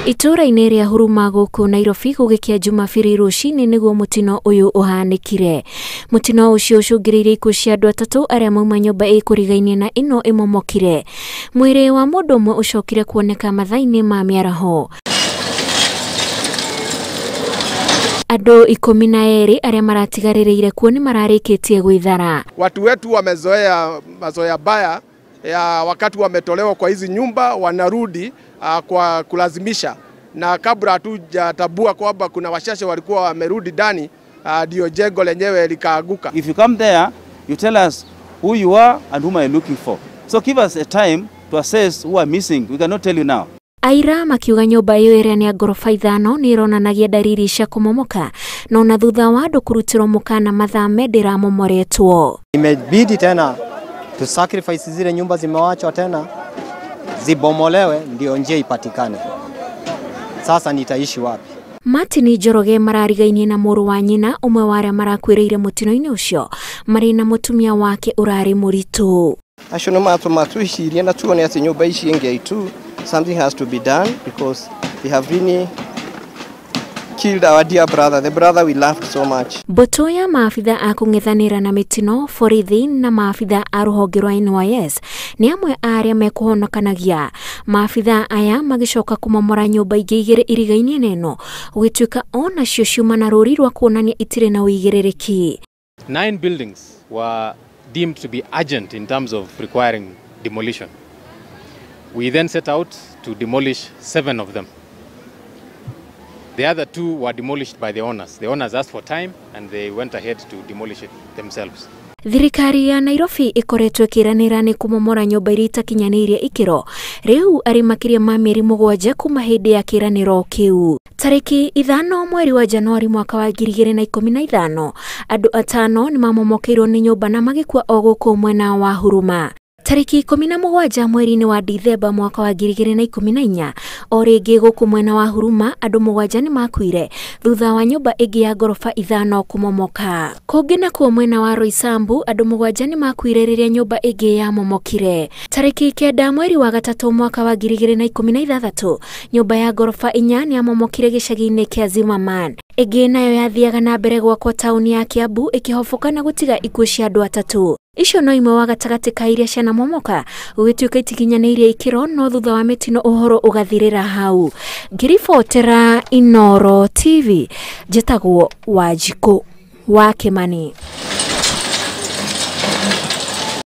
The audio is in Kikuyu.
Itũũra-inĩ rĩa Huruma gũkũ Nairobi gũgĩkĩa Jumabiri rũcinĩ nĩguo mũtino ũyũ ũhanĩkire. Mũtino ũcio ũcũngĩrĩirie ikuũ cia andũ atatũ arĩa mauma nyũmba ĩkũrigainie na ĩno ĩmomokire. Mwĩrĩ wa mũndũ ũmwe ũcokire kuoneka mathaa-inĩ ma mĩaraho. Andũ 12 arĩa maratigarĩrĩire kuo nĩ mararĩkĩtie gwĩthara. Watu wetu wamezoea mazoea baya ya wakati wametolewa kwa hizi nyumba wanarudi kwa kulazimisha, na kabla hatujatabua kwamba kuna wachache walikuwa wamerudi ndani, ndio jengo lenyewe likaaguka. If you come there, you tell us who you are and whom are you looking for. So give us a time to assess who are missing. We cannot tell you now. Aira makiuga nyũmba ĩyo ĩrĩa nĩ ya ngoroba 5 nĩ ĩronanagia dalili cia kũmomoka, no na thutha wa andũ kũrutĩrwo mũkana mathame ndĩramomoretwo. Imebidi tena tu sacrifice zile nyumba zimewachwa tena zibomolewe ndio njia ipatikane. Sasa nitaishi wapi? Martin Njoroge mararigainie na mũrũ wa nyina ũmwe wa arĩa marakuĩrĩire mũtino-inĩ ũcio marĩ na mũtumia wake ũrarĩ mũritũ. Acio nĩ matũma twĩcirie na tuone atĩ nyũmba ici ĩngĩ itu something has to be done because they have really killed our dear brother, the brother we loved so much. Mbũtũ ya maabitha a kũng'ethanĩra na mĩtino borithi na maabitha a rũhonge rwa NYS nĩ amwe a arĩa mekũhonokanagia. Maabitha aya magĩcoka kũmomora nyũmba ingĩ 2 irigainie na ĩno gũgĩtuĩka onacio ciuma na rũri rwa kuonania itirĩ na ũigĩrĩrĩki. 9 buildings were deemed to be urgent in terms of requiring demolition. We then set out to demolish 7 of them. The other 2 were demolished by the owners. The owners asked for time and they went ahead to demolish it themselves. Thirikari ya Nairobi ĩkoretwo ĩkĩranĩra nĩ kũmomora nyũmba iria itakinyanĩirie ikĩro rĩu arĩ makĩria ma mĩeri 7 kuma hĩndĩ ya kĩranĩro kĩu. Tarĩki 5 mweri wa Januari mwaka wa 2015 andũ 5 nĩmamomokeirwo nĩ nyũmba na magĩkua o gũkũ mwena wa Huruma. Tarĩki 17 mweri-inĩ wa Dithemba mwaka wa 2014 o rĩngĩ gũkũ mwena wa Huruma andũ 7 nĩ makuire thutha wa nyũmba ĩngĩ ya ngoroba 5 kũmomoka. Kũngĩ nakuo mwena wa Roysambu andũ 7 nĩ makuire rĩrĩa nyũmba ĩngĩ yamomokire. Tarĩki 9 mweri wa 3 mwaka wa 2016 nyũmba ya ngoroba 4 nĩ yamomokire gĩcagi-inĩ kĩa Zimmerman. Ĩngĩ nayo yathiaga na mbere gwakwo taũni ya Kiambu ĩkĩhoboka na gũtiga ikuũ cia andũ 3. Icio no imwe wa gatagatĩ ka iria cianamomoka gũgĩtuĩka itikinyanĩirie ikĩro, no thutha wa mĩtino ũhoro ũgathirĩra hau. Ngĩribotera Inooro TV, njĩtagwo Wanjikũ wa Kĩmani.